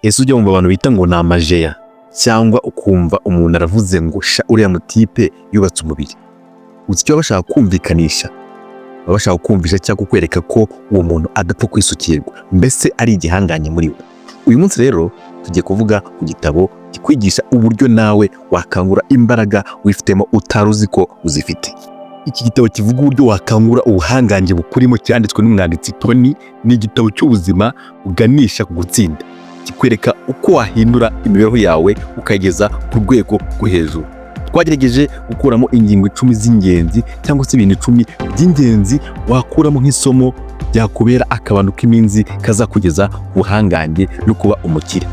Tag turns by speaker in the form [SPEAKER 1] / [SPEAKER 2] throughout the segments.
[SPEAKER 1] Ese ujya wumva abantu bita ngo ni amajeya, cyangwa ukumva umuntu aravuze ngo "Sha, uriya mutipe yubatse umubiri"? Uzi icyo baba bashaka kumvikanisha? Baba bashaka kumvisha cyangwa kukwereka ko uwo muntu adapfa kwisukirwa, mbese ari igihangange muri we. Uyu munsi rero tugiye kuvuga ku gitabo kikwigisha uburyo nawe wakangura imbaraga wifitemo utari uzi ko uzifite. Iki gitabo kivuga uburyo wakangura ubuhangange bukurimo, cyanditswe n'umwanditsi Tony. Ni igitabo cy'ubuzima buganisha ku gutsinda, kikwereka uko wahindura imibereho yawe ukayigeza ku rwego rwo hejuru. Twagerageje gukuramo ingingo 10 z'ingenzi, cyangwa se ibintu 10 by'ingenzi wakuramo nk'isomo byakubera akabando k'iminsi kazakugeza ku buhangange no kuba umukire.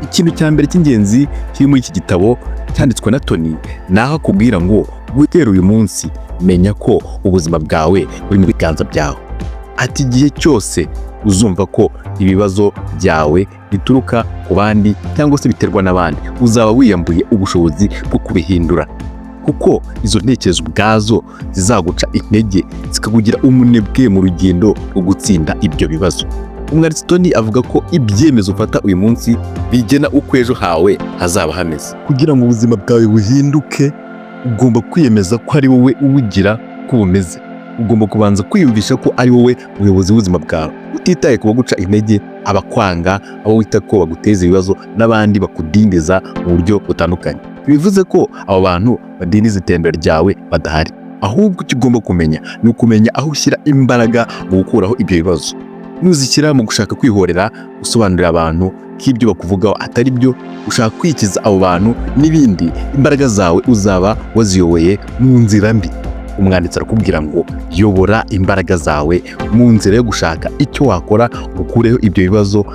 [SPEAKER 1] Ikintu cya mbere cy'ingenzi kiri muri iki gitabo cyanditswe na Tony ni aho akubwira ngo guhera uyu munsi menya ko ubuzima bwawe buri mu biganza byawe. Ati igihe cyose uzumva ko ibibazo byawe bituruka ku bandi cyangwa se biterwa n'abandi, uzaba wiyambuye ubushobozi bwo kubihindura, kuko izo ntekerezo ubwazo zizaguca intege, zikakugira umunebwe mu rugendo rwo gutsinda ibyo bibazo. Umwanditsi Tony avuga ko ibyemezo ufata uyu munsi bigena uko ejo hawe hazaba hameze. Kugira ngo ubuzima bwawe buhinduke, ugomba kwiyemeza ko ari wowe ubugira uko bumeze. Ugomba kubanza kwiyumvisha ko ari wowe muyobozi w'ubuzima bwawe, utitaye ku baguca intege, abakwanga, abo wita ko baguteza ibibazo n'abandi bakudindiza mu buryo butandukanye. Bivuze ko abo bantu badindiza iterambere ryawe badahari, ahubwo icyo ugomba kumenya ni ukumenya aho ushyira imbaraga mu gukuraho ibyo bibazo. Nuzishyira mu gushaka kwihorera, gusobanurira abantu ko ibyo bakuvugaho atari byo, ushaka kwikiza abo bantu n'ibindi, imbaraga zawe uzaba waziyoboye mu nzira mbi. Umwanditsi arakubwira ngo yobora imbaraga zawe mu nzira yo gushaka icyo wakora ngo ukureho ibyo bibazo,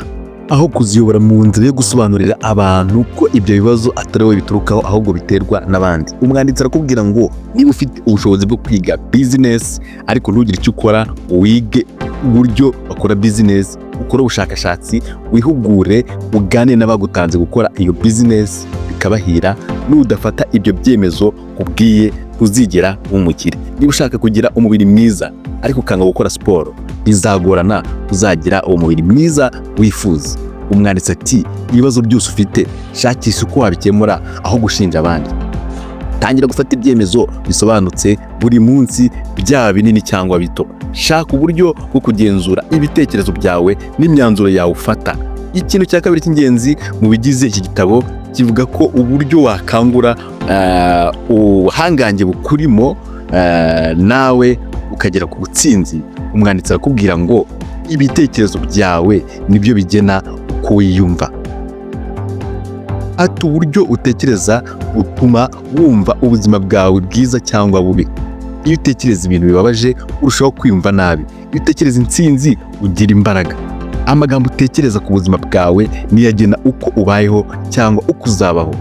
[SPEAKER 1] aho kuziyobora mu nzira yo gusobanurira abantu ko ibyo bibazo atari wowe biturukaho, ahubwo biterwa n'abandi. Umwanditsi arakubwira ngo niba ufite ubushobozi bwo kwiga business ariko ntugire icyo ukora, wige uburyo bakora business, ukore ubushakashatsi, wihugure, ugane n'abagutanze gukora iyo business bikabahira, nudafata ibyo byemezo kubwiye ntuzigera umukire. Niba ushaka kugira umubiri mwiza ariko ukanga gukora siporo, bizagorana uzagira uwo mubiri mwiza wifuza. Umwanditsi ati ibibazo byose ufite, shakisha uko wabikemura aho gushinja abandi. Tangira gufata ibyemezo bisobanutse buri munsi, byaba binini cyangwa bito. Shaka uburyo bwo kugenzura ibitekerezo byawe n'imyanzuro yawe ufata. Ikintu cya kabiri cy'ingenzi mu bigize iki gitabo kivuga ko uburyo wakangura ubuhangange bukurimo, nawe ukagera ku butsinzi, umwanditsi arakubwira ngo ibitekerezo byawe nibyo bigena uko wiyumva. Ati uburyo utekereza butuma wumva ubuzima bwawe bwiza cyangwa bubi. Iyo utekereza ibintu bibabaje, urushaho kwiyumva nabi. Iyo utekereza intsinzi, ugira imbaraga. Amagambo utekereza ku buzima bwawe niyo agena uko ubayeho cyangwa uko uzabaho.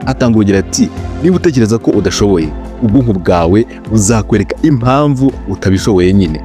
[SPEAKER 1] Atanga urugero ati niba utekereza ko udashoboye, ubwonko bwawe buzakwereka impamvu utabishoboye nyine.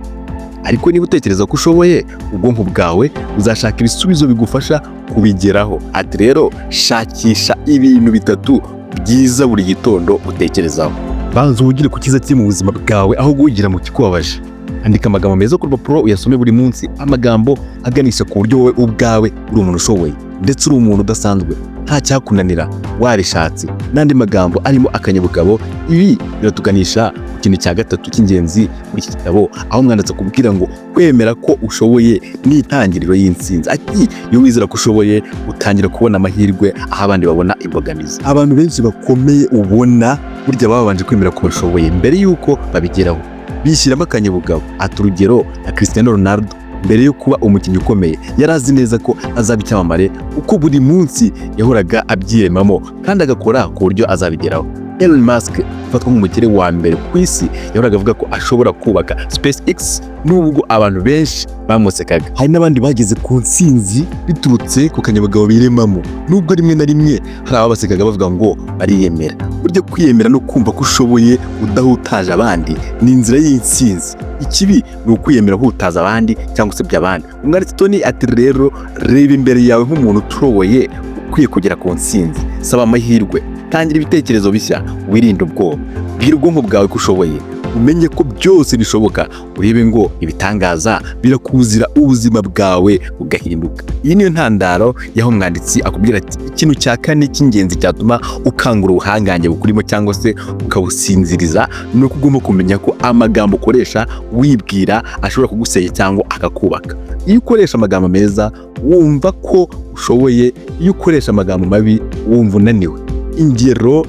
[SPEAKER 1] Ariko niba utekereza ko ushoboye, ubwonko bwawe buzashaka ibisubizo bigufasha kubigeraho. Ati rero shakisha ibintu bitatu byiza buri gitondo utekerezaho. Banza uhugire ku cyiza kiri mu buzima bwawe aho guhugira mu kikubabaje. Andika amagambo meza ku rupapuro, uyasome buri munsi, amagambo aganisha ku buryo wowe ubwawe uri umuntu ushoboye, ndetse uri umuntu udasanzwe, nta cyakunanira wabishatse, n'andi magambo arimo akanyabugabo. Ibi biratuganisha ku kintu cya gatatu cy'ingenzi muri iki gitabo, aho umwanditsi akubwira ngo kwemera ko ushoboye ni intangiriro y'intsinzi. Ati iyo wizera ko ushoboye, utangira kubona amahirwe aho abandi babona imbogamizi. Abantu benshi bakomeye ubona burya babanje kwemera ko bashoboye mbere y'uko babigeraho, bishyiramo akanyabugabo. Ati urugero nka Cristiano Ronaldo, mbere yo kuba umukinnyi ukomeye yari azi neza ko azaba icyamamare, kuko buri munsi yahoraga abyiremamo kandi agakora ku buryo azabigeraho. Elon Musk ufatwa nk'umukire wa mbere ku isi yahoraga avuga ko ashobora kubaka SpaceX, nubwo abantu benshi bamusekaga. Hari n'abandi bageze ku ntsinzi biturutse ku kanyabugabo biremamo, nubwo rimwe na rimwe hari ababasekaga bavuga ngo bariyemera. Burya kwiyemera no kumva ko ushoboye udahutaje abandi ni inzira y'intsinzi. Ikibi ni ukwiyemera uhutaza abandi cyangwa usebya abandi. Umwanditsi Tony ati rero reba imbere yawe nk'umuntu ushoboye, ukwiye kugera ku ntsinzi. Saba amahirwe, tangira ibitekerezo bishya, wirinde ubwoba, bwira ubwonko bwawe ko ushoboye. Umenye ko byose bishoboka, urebe ngo ibitangaza birakuzira, ubuzima bwawe bugahinduka. Iyi niyo ntandaro y'aho umwanditsi akubwira ati: "Ikintu cya kane cy'ingenzi cyatuma ukangura ubuhangange bukurimo cyangwa se ukabusinziriza ni uko ugomba kumenya ko amagambo ukoresha wibwira ashobora kugusenya cyangwa akakubaka. Iyo ukoresha amagambo meza, wumva ko ushoboye. Iyo ukoresha amagambo mabi, wumva unaniwe." Ingero,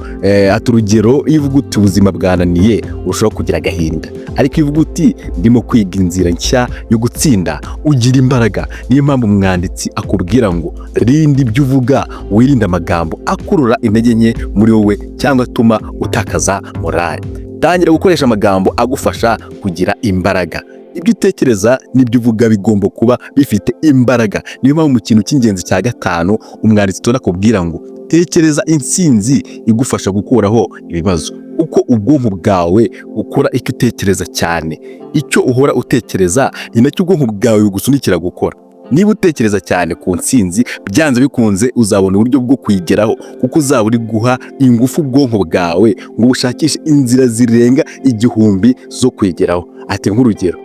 [SPEAKER 1] ati urugero, iyo uvuga uti "Ubuzima bwananiye", urushaho kugira agahinda, ariko iyo uvuga uti "Ndimo kwiga inzira nshya yo gutsinda", ugira imbaraga. Niyo mpamvu umwanditsi akubwira ngo rinda ibyo uvuga, wirinde amagambo akurura intege nke muri wowe cyangwa atuma utakaza morale. Tangira gukoresha amagambo agufasha kugira imbaraga. Ibyo utekereza n'ibyo uvuga bigomba kuba bifite imbaraga. Niyo mpamvu mu kintu cy'ingenzi cya gatanu umwanditsi tubona akubwira ngo tekereza intsinzi igufasha gukuraho ibibazo. Uko ubwonko bwawe bukora icyo utekereza cyane, icyo uhora utekereza ni nacyo ubwonko bwawe bugusunikira gukora. Niba utekereza cyane ku ntsinzi, byanze bikunze uzabona uburyo bwo kuyigeraho, kuko uzaba uri guha ingufu ubwonko bwawe ngo bushakishe inzira zirenga 1000 zo kuyigeraho. Ati nk'urugero,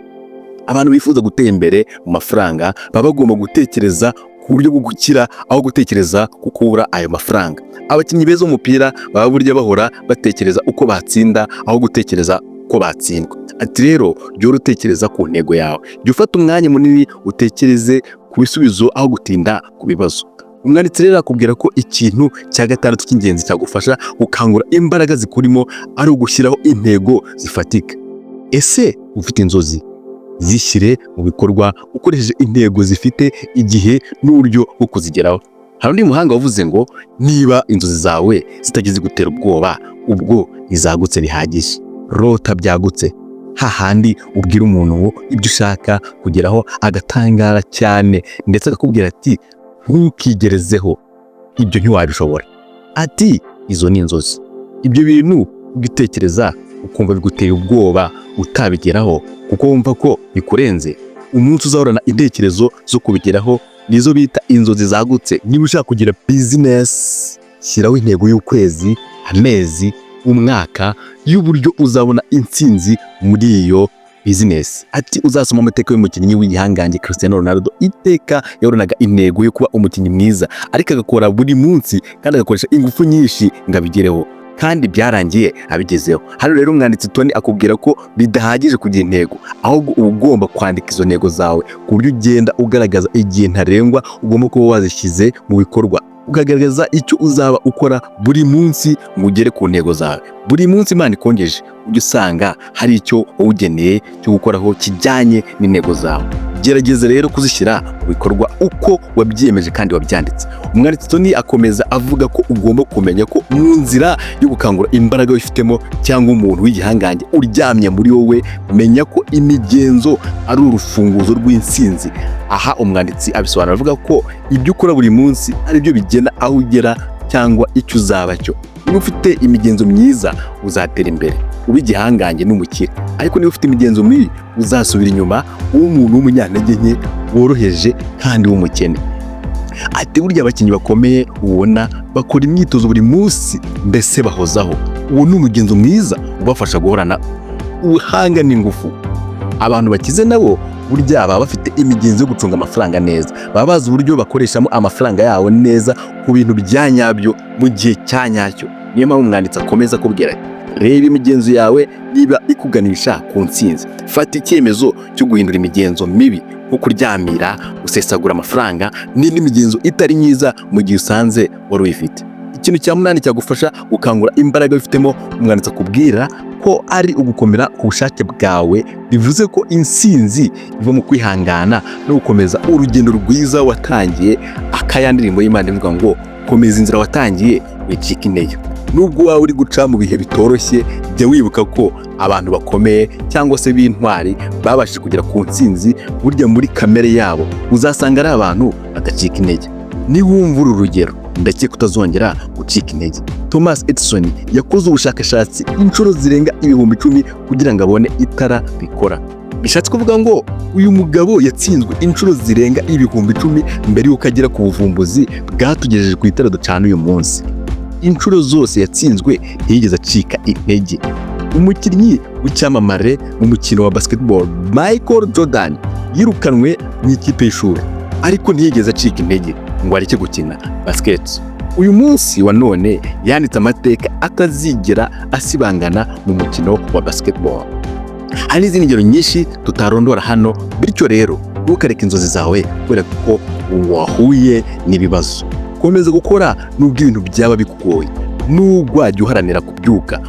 [SPEAKER 1] abantu bifuza gutera imbere mu mafaranga baba bagomba gutekereza ku buryo bwo gukira aho gutekereza ku kubura ayo mafaranga. Abakinnyi beza b'umupira baba burya bahora batekereza uko batsinda aho gutekereza ko batsindwa. Ati rero jya uhora utekereza ku ntego yawe, jya ufata umwanya munini utekereze ku bisubizo aho gutinda ku bibazo. Umwanditsi rero akubwira ko ikintu cya gatandatu cy'ingenzi cyagufasha gukangura imbaraga zikurimo ari ugushyiraho intego zifatika. Ese ufite inzozi? Zishyire mu bikorwa ukoresheje intego zifite igihe n'uburyo bwo kuzigeraho. Hari undi muhanga wavuze ngo niba inzozi zawe zitajya zigutera ubwoba, ubwo ntizagutse bihagije. Rota byagutse, hahandi ubwira umuntu ngo ibyo ushaka kugeraho, agatangara cyane, ndetse akakubwira ati "Ntukigerezeho, ibyo ntiwabishobora." Ati izo ni inzozi. Ibyo bintu ubitekereza ukumva biguteye ubwoba utabigeraho kuko wumva ko bikurenze. Umunsi uzahorana intekerezo zo kubigeraho, nizo bita inzozi zagutse. Niba ushaka kugira business, shyiraho intego y'ukwezi, amezi, umwaka y'uburyo uzabona intsinzi muri iyo business. Ati uzasoma amateka y'umukinnyi w'igihangange Cristiano Ronaldo. Iteka yahoranaga intego yo kuba umukinnyi mwiza, ariko agakora buri munsi kandi agakoresha ingufu nyinshi ngo abigereho, kandi byarangiye abigezeho. Hano rero umwanditsi Tony akubwira ko bidahagije kugira intego, ahubwo uba ugomba kwandika izo ntego zawe ku buryo ugenda ugaragaza igihe ntarengwa ugomba kuba wazishyize mu bikorwa, ukagaragaza icyo uzaba ukora buri munsi ngo ugere ku ntego zawe. Buri munsi Imana ikongeje, ujye usanga hari icyo wawugeneye cyo gukoraho kijyanye n'intego zawe. Gerageza rero kuzishyira mu bikorwa uko wabyiyemeje kandi wabyanditse. Umwanditsi Tony akomeza avuga ko ugomba kumenya ko mu nzira yo gukangura imbaraga wifitemo cyangwa umuntu w'igihangange uryamye muri wowe, menya ko imigenzo ari urufunguzo rw'intsinzi. Aha umwanditsi abisobanura avuga ko ibyo ukora buri munsi ari byo bigena aho ugera cyangwa icyo uzaba cyo. Niba ufite imigenzo myiza, uzatera imbere, ube igihangange n'umukire, ariko niba ufite imigenzo mibi, uzasubira inyuma, ube umuntu w'umunyantege nke, woroheje kandi w'umukene. Ati burya abakinnyi bakomeye ubona bakora imyitozo buri munsi, mbese bahozaho. Uwo ni umugenzo mwiza ubafasha guhorana ubuhanga n'ingufu. Abantu bakize nabo burya baba bafite imigenzo yo gucunga amafaranga neza, baba bazi uburyo bakoreshamo amafaranga yabo neza ku bintu bya nyabyo mu gihe cya nyacyo. Niyo mpamvu umwanditsi akomeza akubwira ati reba imigenzo yawe niba ikuganisha ku ntsinzi. Fata icyemezo cyo guhindura imigenzo mibi nko kuryamira, gusesagura amafaranga n'indi migenzo itari myiza mu gihe usanze wari uyifite. Ikintu cya munani cyagufasha gukangura imbaraga wifitemo, umwanditsi akubwira ko ari ugukomera ku bushake bwawe. Bivuze ko intsinzi iva mu kwihangana no gukomeza urugendo rwiza watangiye. Akaya ndirimbo y'Imana ivuga ngo "Komeza inzira watangiye, wicika intege". Nubwo waba uri guca mu bihe bitoroshye, jya wibuka ko abantu bakomeye cyangwa se b'intwari babashije kugera ku ntsinzi, burya muri kamere yabo uzasanga ari abantu badacika intege. Niwumva uru rugero, ndakeka utazongera gucika intege. Thomas Edison yakoze ubushakashatsi inshuro zirenga 10,000 kugira ngo abone itara rikora. Bishatse kuvuga ngo uyu mugabo yatsinzwe inshuro zirenga 10,000 mbere y'uko agera ku buvumbuzi bwatugejeje ku itara ducana uyu munsi. Inshuro zose yatsinzwe ntiyigeze acika intege. Umukinnyi w'icyamamare mu mukino wa basketball, Michael Jordan, yirukanwe mu ikipe y'ishuri, ariko ntiyigeze acika intege ngo areke gukina basket. Uyu munsi wa none yanditse amateka atazigera asibangana mu mukino wa basketball. Hari n'izindi ngero nyinshi tutarondora hano. Bityo rero, ntukareke inzozi zawe kubera ko wahuye n'ibibazo. Komeza gukora nubwo ibintu byaba bikugoye, nubwo wajya uharanira kubyuka.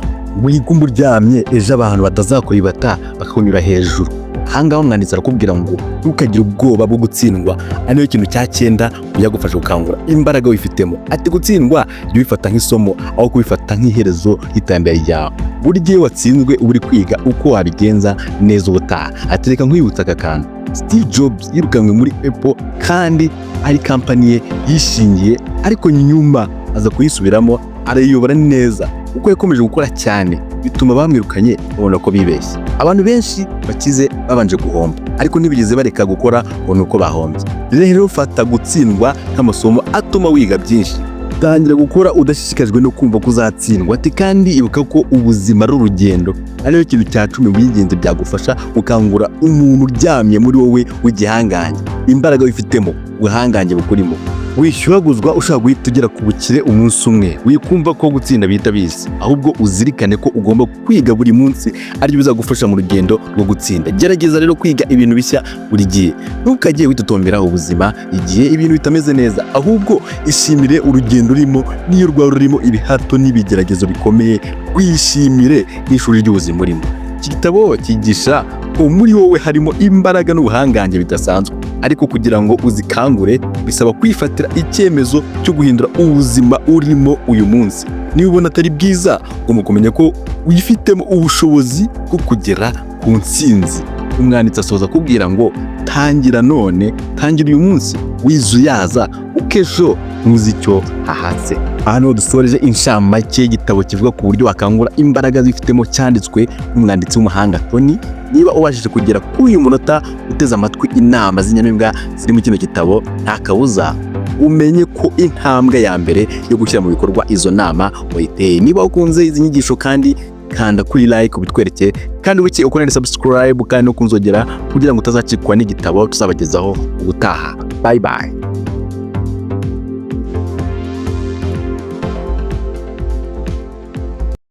[SPEAKER 1] Wiguma uryamye, ejo abantu batazakuribata bakakunyura hejuru. Ahangaha umwanditsi arakubwira ngo ntukagire ubwoba bwo gutsindwa, ari nayo kintu cya cyenda byagufasha gukangura imbaraga wifitemo. Ati: "Gutsindwa jya ubifata nk'isomo aho kubifata nk'iherezo ry'iterambere ryawe. Buri gihe watsinzwe uba uri kwiga uko wabigenza neza ubutaha." Ati: "Reka nkwibutsa aka kantu: Steve Jobs yirukanwe muri Apple kandi ari kampani ye yishingiye, ariko nyuma aza kuyisubiramo arayiyobora neza. Uko yakomeje gukora cyane bituma bamwirukanye babona ko bibeshye. Abantu benshi bakize babanje guhomba, ariko ntibigeze bareka gukora ngo ni uko bahombye. Rero fata gutsindwa nk'amasomo atuma wiga byinshi. Tangira gukora udashishikajwe no kumva ko uzatsindwa." Ati: "Kandi ibuka ko ubuzima ari urugendo", ariyo kintu cya 10 mu by'ingenzi byagufasha gukangura umuntu uryamye muri wowe w'igihangange, imbaraga wifitemo, ubuhangange bukurimo. Wishyuhaguzwa ushaka guhita ugera ku bukire umunsi umwe. Wikumva ko gutsinda bihita biza, ahubwo uzirikane ko ugomba kwiga buri munsi, aribyo bizagufasha mu rugendo rwo gutsinda. Gerageza rero kwiga ibintu bishya buri gihe. Ntukajye witotombera ubuzima igihe ibintu bitameze neza, ahubwo ishimire urugendo urimo, niyo rwaba rurimo ibihato n'ibigeragezo bikomeye. Wishimire n'ishuri ry'ubuzima urimo. Iki gitabo cyigisha ko muri wowe harimo imbaraga n'ubuhangange bidasanzwe, ariko kugira ngo uzikangure bisaba kwifatira icyemezo cyo guhindura ubuzima urimo uyu munsi. Niba ubona atari bwiza, ugomba kumenya ko wifitemo ubushobozi bwo kugera ku ntsinzi. Umwanditsi asoza akubwira ngo tangira none, tangira uyu munsi, wizuyaza, kuko ejo ntuzi icyo hahatse. Aha niho dusoreje inshamake y'igitabo kivuga ku buryo wakangura imbaraga zifitemo, cyanditswe n'umwanditsi w'umuhanga Tony. Niba ubashije kugera kuri uyu munota uteze amatwi inama z'inyamibwa ziri mu kino gitabo, nta kabuza umenye ko intambwe ya mbere yo gushyira mu bikorwa izo nama wayiteye. Niba ukunze izi nyigisho kandi, kanda kuri like ubitwereke, kandi buke ukore subscribe kandi no kunzogera kugira ngo utazacikwa n'igitabo tuzabagezaho ubutaha. Bye bye.